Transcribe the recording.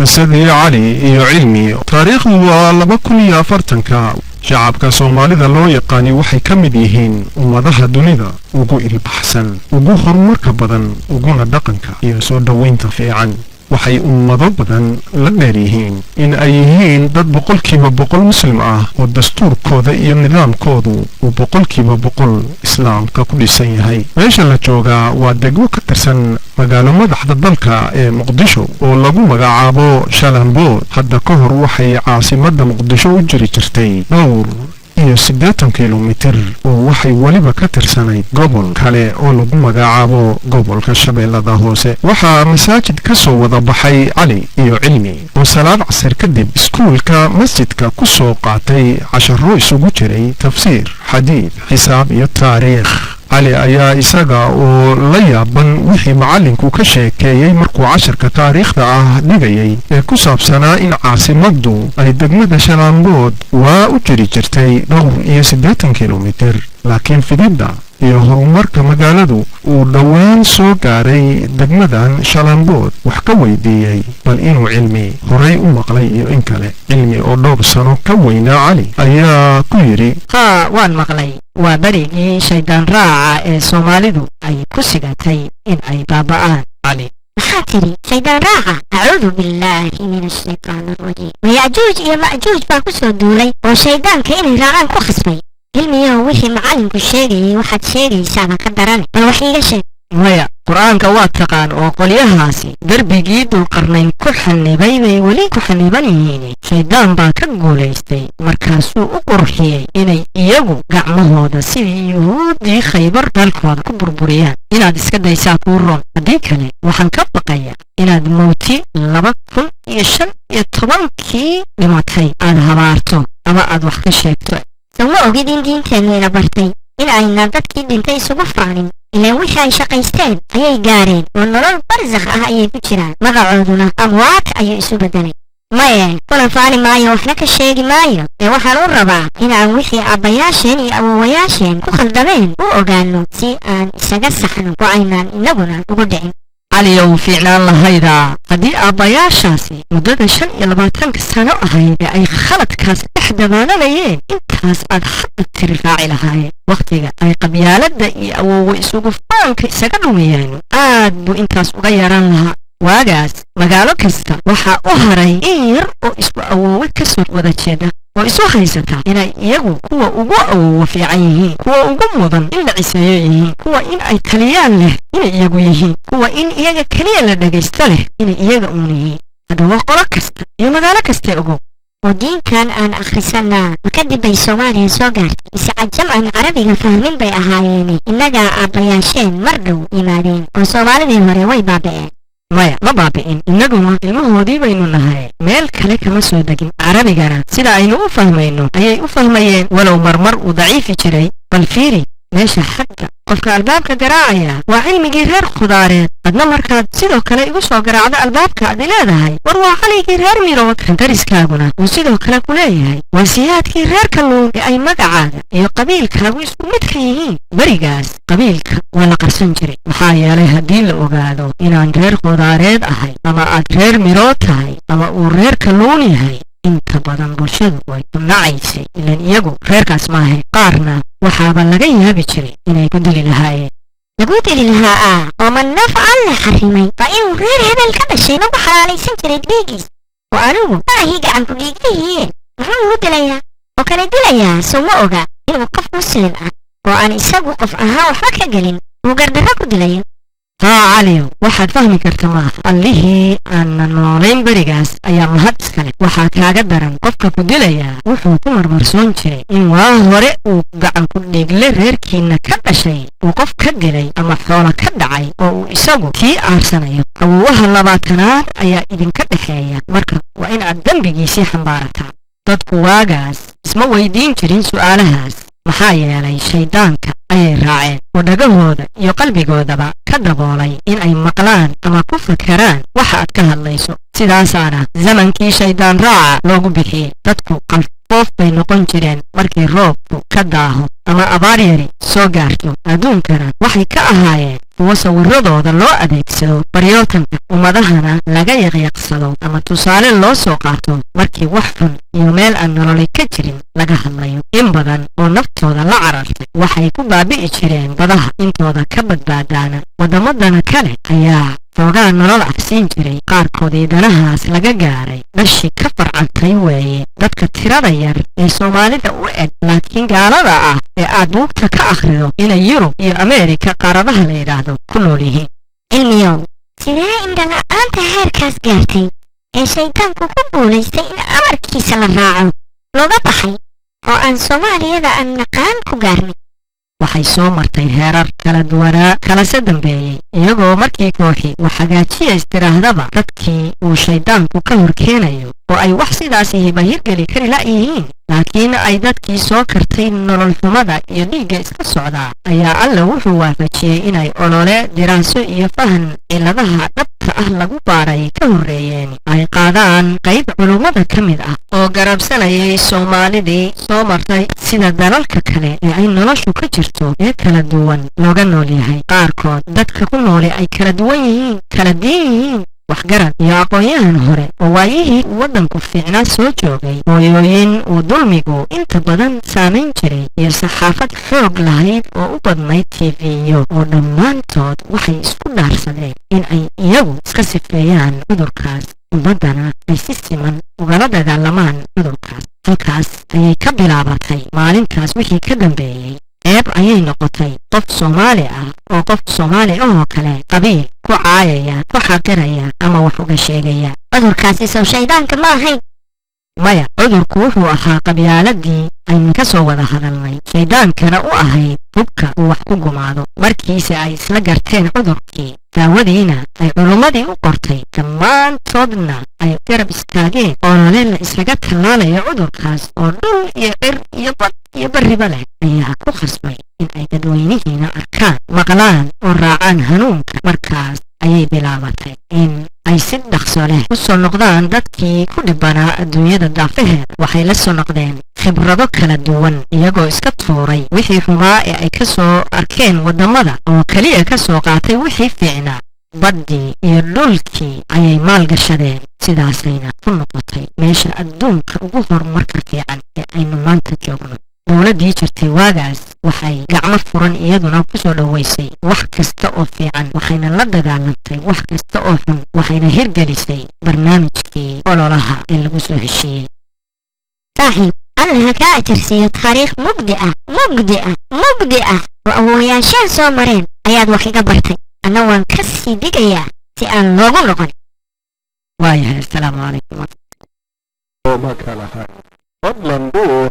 Qisadii Cali iyo Cilmi. Taariikhdu waa 2040-ka. Shacabka Soomaalida loo yaqaani waxay ka mid yihiin ummadaha dunida ugu ilbaxsan, ugu horumarka badan, uguna dhaqanka iyo soo dhoweynta fiican. Waxay ummado badan la dheer yihiin in ay yihiin dad 100% Muslim ah oo dastuurkooda iyo nidaamkoodu uu 100% Islaamka ku dhisan yahay. Meesha la joogaa waa degmo ka tirsan magaalo madaxda dalka ee Muqdisho oo lagu magacaabo Shalambood. Hadda ka hor waxay caasimadda Muqdisho u jiri jirtay dhowr iyo 80 kilomitir, oo waxay weliba ka tirsanayd gobol kale oo lagu magacaabo gobolka Shabeellada Hoose. Waxaa masaajid ka soo wada baxay Cali iyo Cilmi oo salaad casir kadib iskuulka masjidka ku soo qaatay casharo isugu jiray tafsiir, xadiid, xisaab iyo taariikh. Cali ayaa isaga oo la yaaban wixii macallinku ka sheekeeyey markuu casharka taariikhda ah dhigayay ee ku saabsanaa in caasimaddu ay degmada Shalaambood waa u jiri jirtay dhowr iyo 80 kilomitir, laakiin fididda iyo horumarka magaaladu uu dhowaan soo gaaray degmadan Shalaambood, wax ka weydiiyey bal inuu Cilmi horay u maqlay iyo in kale. Cilmi oo dhowr sano ka weynaa Cali ayaa ku yidhi: Haa, waan maqlay. Waa berigii shaydaan raaca ee Soomaalidu ay ku sigatay in ay baaba'aan, Cali. Maxaa tiri? Shaydaan raaca? Acuudu billaahi min ashaytaan alrajiim. Mayacjuuj iyo macjuuj baa ku soo duulay oo shaydaanka inay raacaan ku khasbay? Cilmiyow, wixii macallinku sheegayay waxaad sheegaysaaba ka darane, bal wax iiga sheeg. Maya, Qur-aanka waa taqaan oo qolyahaasi derbigii Dulqarnayn ku xanibay bay weli ku xaniban yihiin. Shaydaan baa ka guulaystay, markaasuu u qurxiyey inay iyagu gacmahooda sidii Yuhuuddii Khaybar dalkooda ku burburiyaan. Inaad iska daysaa kuu roon, haddii kale waxaan ka baqayaa inaad mawti 2015-kii dhimatay aad habaarto ama aad wax ka sheegto. Sow ma ogid in diinteennu ina bartay in aynaan dadkii dhintay isugu faanin? Ilaan wixii ay shaqaysteen ayay gaareen oo nolol barsakh ah ayay ku jiraan, magacooduna amwaat ayuu isu beddelay. Maye, kuna faani maayo, waxna ka sheegi maayo, ee waxaan u rabaa in aan wixii aabbayaasheen iyo awowayaasheen ku khaldameen u ogaanno si aan isaga saxno oo aynaan innaguna ugu dhicin. Caliyow, fiicnaan lahaydaa haddii aabbayaashaasi muddada 25-ka sano ahayd ee ay khaladkaas dhex dabaalanayeen intaas aad hadda tiri raaci lahaayeen. Wakhtiga ay qabyaaladda iyo awowe isugu faanka isaga dhumiyeen aad buu intaas uga yaraan lahaa. Waagaas magaalo kasta waxaa u haray in yar oo isku awoowe ka soo wada jeeda oo isu haysata inay iyagu kuwa ugu awoowo fiican yihiin, kuwa ugu mudan in la ciseeyo yihiin, kuwa in ay taliyaan leh inay iyagu yihiin, kuwa in iyaga keliya la dhagaysto leh inay iyaga uun yihiin. Haddaba qolo kasta iyo magaalo kasta ogow. Oo diinkan aan akhrisanaa ma kadib bay Soomaaliya soo gaartay, mise cajam aan Carabiga fahmin bay ahaayeene innagaa aabbayaasheen mar dhow yimaadeen oo Soomaalidii hore way baaba'een? Maya, ma baabi'in. Innaguna ilmahoodii baynu nahay, meel kale kama soo degin. Carabigana sida aynu u fahmayno ayay u fahmayeen, walow marmar uu daciifi jiray. Bal fiiri meesha xagga qofka albaabka garaacaya waa Cilmigii reer Khudaareed. Adna markaad sidoo kale igu soo garaacdo albaabka aad leedahay: "War, waa Caligii reer Mirood." Kan dariskaaguna uu sidoo kale ku leeyahay: "Waa Siyaadkii reer Kalluun," ee ay magacaaga iyo qabiilkaagu isku midka yihiin. Berigaas qabiilka waa la qarsan jiray, maxaa yeelay haddii la ogaado inaan reer Khudaareed ahay ama aad reer Mirood tahay ama uu reer Kalluun yahay, inta badan bulshadu way ku nacaysay, ilan iyagu reerkaas maahay. Qaarna waxaaba laga yaabi jiray inay ku dili lahaayeen. Lagu dili lahaa ah? Oo ma naf Alle xarrimay baa inuu reer hebel ka dhashay lagu xalaalaysan jiray dhiigiis? Oo anigu ma ahi gacanku dhiiglihiie, muxuu ugu dilayaa oo kale dilayaa? Sow ma oga inuu qof Muslim ah oo aan isagu qof ahaan waxba ka gelin uu gardarro ku dilayo? Haa Caliyow, waxaad fahmi karta maaha. Allihii aanna noolayn berigaas ayaa mahad iskale. Waxaa kaaga daran, qofka ku dilayaa wuxuu ku marmarsoon jiray in waa hore uu gacan ku dhiigle reerkiinna ka dhashay uu qof ka dilay ama xoola ka dhacay oo uu isagu tii aarsanayo. Awowaha 20aad ayaa idinka dhexeeya, marka waa in aad dembigiisii xambaarataa. Dadku waagaas isma weydiin jirin su'aalahaas, maxaa yeelay shayddaanka ayay raaceen oo dhagahooda iyo qalbigoodaba ka daboolay in ay maqlaan ama ku fakaraan waxa aad ka hadlayso. Sidaasaana zamankii shayddaan raaca loogu bixiyey. Dadku qalfoof bay noqon jireen markii roobku ka daaho ama abaar yari soo gaarto, adduunkana waxay ka ahaayeen Kuwo sawiradooda loo adeegsado baryootanka ummadahana laga yaqyaqsado ama tusaale loo soo qaato markii wax xun iyo meel aan nololi ka jirin laga hadlayo. In badan oo naftooda la carartay waxay ku baabi'i jireen badaha, intooda ka badbaadaana waddamadana kale ayaa xoogaa nolol ah siin jiray. Qaarkoodii danahaas laga gaaray dhashii ka farcantay weeye dadka tirada yar ee Soomaalida u eg laakiin gaalada ah ee aad buugta ka akhrido inay Yurub iyo Ameerika qaaradaha la yidhaahdo ku nool yihiin. Cilmiyow, sidee indhala-aanta heerkaas gaartay ee shaydaanku ku guulaystay in amarkiisa la raaco looga baxay oo aan Soomaaliyada aan naqaan ku gaarnay? Waxay soo martay heerar kala duwanaa kalase dambeeyey, iyagoo markii kooxi wax hagaajiya istiraahdaba dadkii uu shayddaanku ka hor keenayo oo ay wax sidaas ihiba hirgeli kari la'yihiin, laakiin ay dadkii soo kartay nolol xumada iyo dhiigga iska socdaa ayaa Alla wuxuu waafajiyey inay olole diraaso iyo fahan cilladaha dhabta ah lagu baaray ka horreeyeen ay qaadaan. Qayb culummada ka mid ah oo garabsanayay Soomaalidii soo martay sida dalalka kale ee ay noloshu ka jirto ee kala duwan looga nool yahay, qaarkood dadka ku nooli ay kala duwan yihiin, kala diin yihiin, waxgarad iyo aqoon-yahan hore oo waayihii waddanku fiicnaa soo joogay, hooyooyin uu dulmigu inta badan saamayn jiray, iyo saxaafad xoog lahayd oo u badnayd TV-yo, oo dhammaantood waxay isku dhaarsadeen in ay iyagu iska sifeeyaan cudurkaas, ummaddana ay si siman ugala dagaalamaan cudurkaas. Halkaas ayay ka bilaabatay. Maalintaas wixii ka dambeeyey ceeb ayay noqotay qof Soomaali ah oo qof Soomaali ahoo kale qabiil ku caayaya, ku xaqiraya ama wax uga sheegaya. Cudurkaasi sow shaydaanka ma ahayn? Maya, cudurku wuxuu ahaa qabyaaladii aynu ka soo wada hadalnay, shayddaankana u ahayd hubka uu wax ku gumaado. Markiise ay isla garteen cudurkii, daawadiina ay culummadii u qortay, dhammaantoodna ay garab istaageen olole la isaga tallaalayo cudurkaas oo dhul iyo cir iyo bad iyo barriba leh, ayaa ku khasbay in ay dadweynihiina arkaan, maqlaan oo raacaan hanuunka. Markaas ayay bilaabatay in ay si dhaqso leh u soo noqdaan dadkii ku dhibanaa adduunyada daafaheeda. Waxay la soo noqdeen khibrado kala duwan, iyagoo iska tuuray wixii xumaa ee ay ka soo arkeen waddamada oo keliya ka soo qaatay wixii fiicnaa. Baddii iyo dhulkii ayay maalgashadeen, sidaasayna ku noqotay meesha adduunka ugu horumarka fiican ee aynu maanta joogno. Dowladdii jirtay waagaas waxay gacmo furan iyaduna ku soo dhoweysay wax kasta oo fiican, waxayna la dagaalantay wax kasta oo xun, waxayna hirgelisay barnaamijkii ololaha ee lagu soo heshiiyey. Saaxiib, Alla ha kaa ajarsiiyo. Taariikh mugdi ah, mugdi ah, mugdi ah oo awoowayaashaan soo mareen ayaad wax iga bartay. Anna waan ka sii digayaa si aan loogu noqon. Waayahay, assalaamu calaykum. Ma kala hayn. Fadlan dhuux.